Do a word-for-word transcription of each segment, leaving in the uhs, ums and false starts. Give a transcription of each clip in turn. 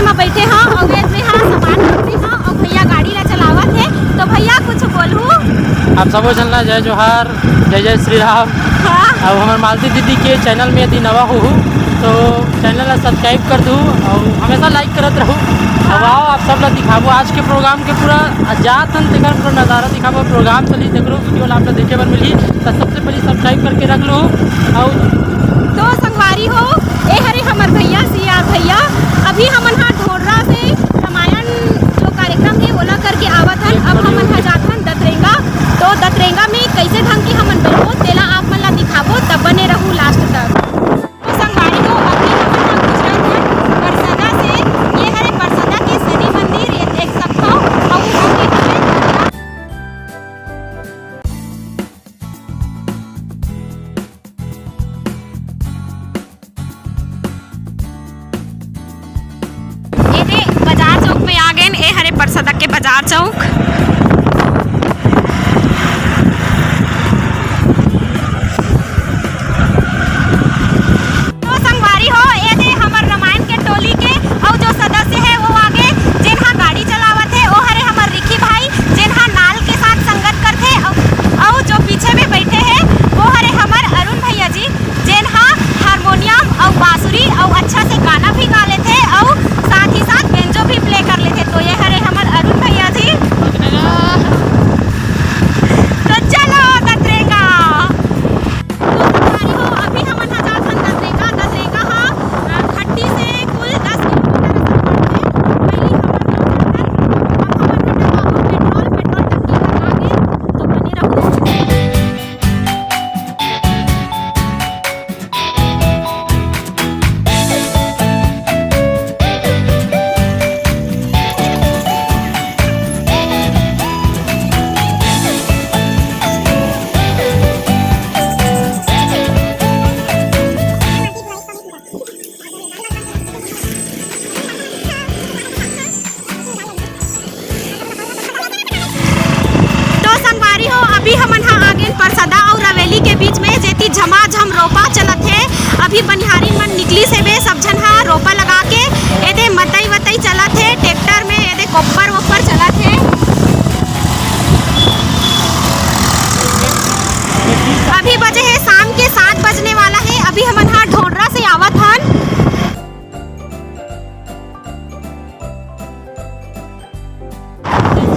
में बैठे हंव अउ एदे में हा सामान भरते हंव अउ भैया गाड़ी ला चलावत हे। तो भैया कुछ बोलहू। आप सबो झन ला जय जोहार, जय जय श्री राम। हाँ। अउ हमर मालती दीदी के चैनल में यदि नवा होहू तो चैनल ला सब्सक्राइब कर दू अउ हमेशा लाइक करत रहू। अउ आओ आप सब ला दिखाबो आज के प्रोग्राम के पूरा जात हन तेकर पूरा नजारा दिखाबो। प्रोग्राम चली तेकरो वीडियो ला आप ला देखे बर मिलही। तो सबसे पहले सब्सक्राइब करके रख लो। अउ तो संगवारी हो, ए हरे हमर भैया, सी आर भैया। अभी हमन हा ढोडरा से रामायण जो कार्यक्रम हे, ओला करके आवत हन। अब हमन हा जात हन दतरेंगा। तो दतरेंगा में कैसे ढंग के हमन बनबो, तेला आप मन ला दिखाबो, तब बने रहू लास्ट तक। तो संगवारी हो, अभी हमन हा गुजरत हन परसदा से। ये हरे परसदा के शनि मंदिर, ये देख सकथव। अउ अभी हमन एदे बाजार चौक में आ गेन। ए हरे परसदा के बाजार चौक। तो संगवारी हो, एदे हमर रामायण के टोली के अउ जो सदस्य हे वो आगे, जेन हा गाड़ी चलावत हे, ओ हरे हमर रिखी भाई, जेन हा नाल के साथ संगत करथे, अउ, अउ जो पीछे में बैठे हे वो हरे हमर अरुण भैया जी, जेन हा हारमोनियम अउ बांसुरी अउ अच्छा से गाना भी गा लेथे अउ साथ ही साथ बेंजो भी प्ले कर लेथे। तो ये हरे हमर अरुण भैया जी। तो चलो दतरेंगा। तो संगवारी हो, अभी हमन हा जात हन दतरेंगा। दतरेंगा हा, अ, घट्टी से कुल दस किलोमीटर असन पड़थे। पहिली हमन हा जात हन, अब हमन हा डलवाबो पेट्रोल, पेट्रोल टंकी भरवा के, तो बने रहू। तो संगवारी हो, अभी हमन हा आगेन परसदा अउ रवेली के बीच में, जेती झमाझम रोपा चलत हे। अभी बनिहारिन मन निकलिस हेबे, सब झन हा रोपा लगा के एदे मतई वतई चलत हे, ट्रैक्टर में एदे कोप्पर वोप्पर चलत हे। अभी बजे हे शाम के सात बजने वाला हे। अभी हमन हा ढोडरा से आवत हन।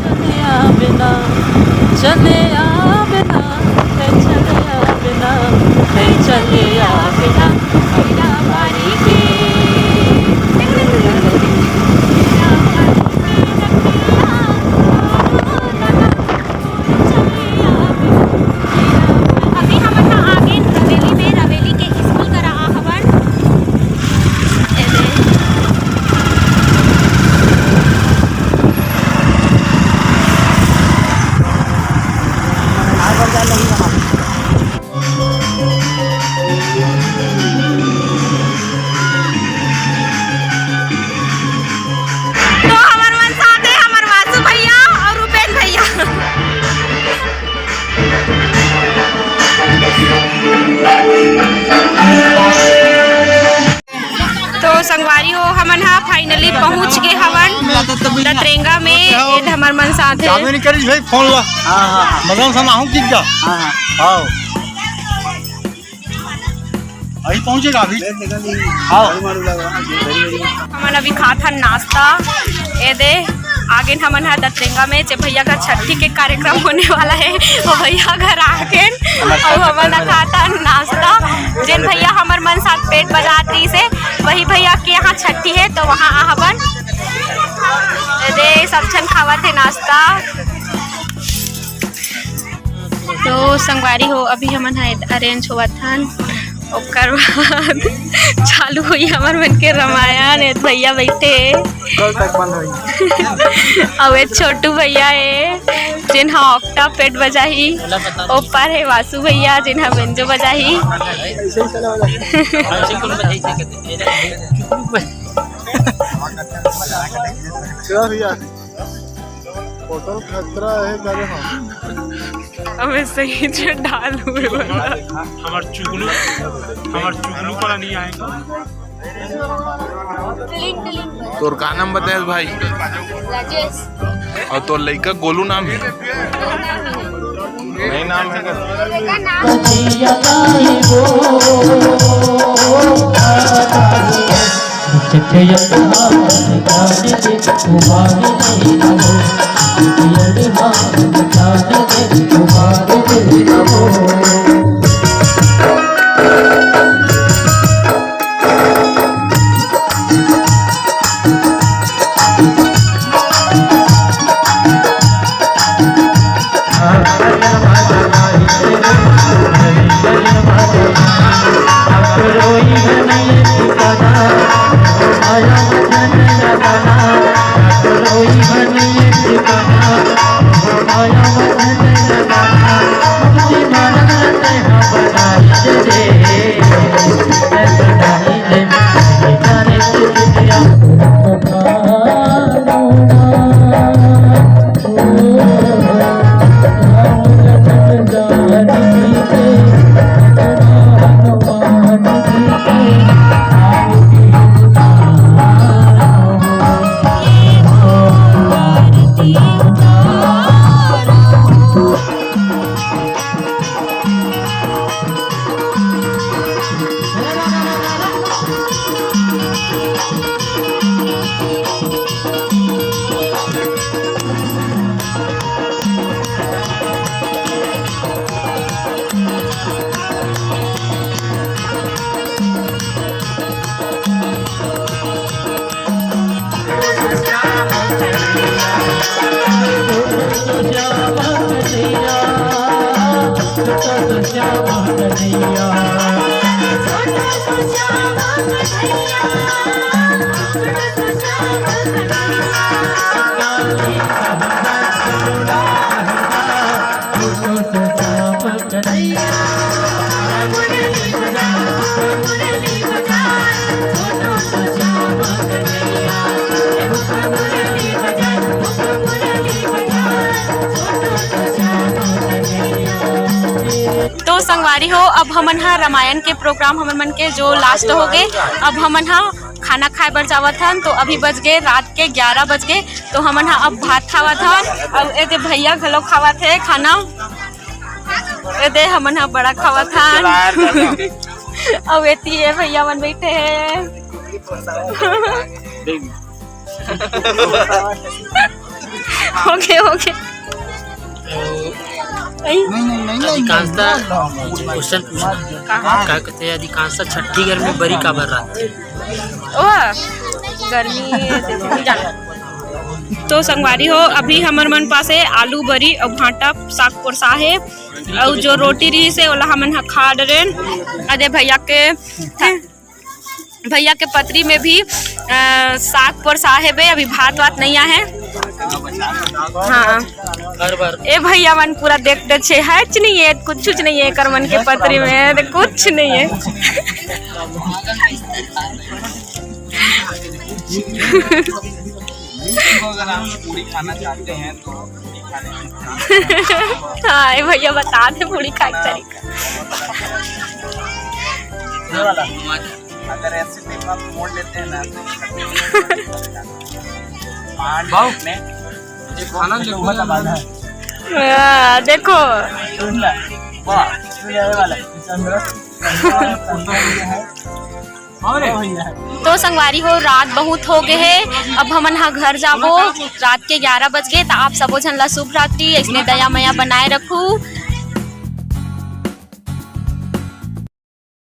चले आवे ना, चले आवे ना, चले आवे ना, चले आवे ना, मेरा बारी के। अभी हमन ह आगेन रवेली में, रवेली के स्कूल करा आ हवन। एदे। तो हमर मन साथ हे हमर वासु भैया अउ रूपेश भैया। तो संगवारी हो, हमन ह finally पहुंच गे हवन दतरेंगा में। एदे हमर मन साथ हे। जाबे नहीं करिस भाई, फोन ला। हाँ, हाँ, हाँ। मतलब, हम आहूं कित का? हाँ, हाँ। हाँ। अभी पहुंचेगा अभी। हाँ। हमन अभी खात हन नाश्ता। एदे आगेन हमन ह दतरेंगा में, जे भैया घर छट्ठी के कार्यक्रम होने वाला हे, वो भैया घर आगेन अउ हमन ह खात हन नाश्ता। जेन भैया हमर मन साथ पेट बजात रहिस हे, वही भैया के यहाँ छट्ठी हे, तो वहाँ आहबन। एदे सब झन खावत हे नाश्ता। तो संगवारी हो, अभी हमन ह arrange होवत हन, ओकर बाद चालू होई हमर मन के रामायण। ए भैया बैठे हे। कल तक बंद होई। अउ ए छोटू भैया हे, जेन ह octave pad बजाही। ओपर हे वासु भैया, जेन ह बेंजो बजाही। चल भैया। होटल खतरा हे, करे हम। अबे सही से डाल हुए वाला। हमार चुगनू, हमार चुगनू वाला नहीं आएगा। Tilling, tilling. तोर का नाम बताएस भाई? राजेश। अउ तोर लइका गोलू नाम हे? नहीं नाम हे का? तो संगवारी हो, अब हमन ह रामायण के प्रोग्राम हमन मन के जो लास्ट हो गे, अब हमन ह खाना खाए बर जावत हन। तो अभी बज गे रात के ग्यारह बज गे, तो हमन ह अब भात खावत हन। अउ ए दे भैया घलो खावत हे खाना, ए दे हमन ह बड़ा खावत हन। अउ एती ए भैया मन बैठे हे। ओके, ओके। अधिकांशतः क्वेश्चन पूछना, का कहते हैं, अधिकांशतः छत्तीसगढ़ में बरी काबर रहथे? ओह, गर्मी, ऐसे तो नहीं जाना। तो संगवारी हो, अभी हमर मन पास हे आलू बरी अउ भांटा साग पोरसा हे, अउ जो रोटी रहिस हे, ओला हमन ह खा डरेन। अदे भैया के भैया के पतरी में भी, अ, साग पोरसा हेबे, अभी भात वात नहीं आहे। हाँ। ए भैया मन पूरा देख दे छे, हच नहीं है, कुछ नहीं है, एकर मन के पतरी में कुछ नहीं है। अगर आप पूरी खाना चाहते हैं तो पूरी खाने की हाँ, ए भैया बता दे पूरी खाए के तरीका। ये वाला। अगर ऐसे टेप आप मोड़ लेते हैं ना, तो ये सब में एक खाना जो दबाना है। हाँ, देखो। सुन ना। वाह, सुन ये वाला। चंद्र, चंद्र है। तो संगवारी हो, रात बहुत हो गए है, अब हमन ह घर जाबो। रात के ग्यारह बज गए, तो आप सबो झन ला शुभ रात्रि, इसने दया मया बनाए रखू।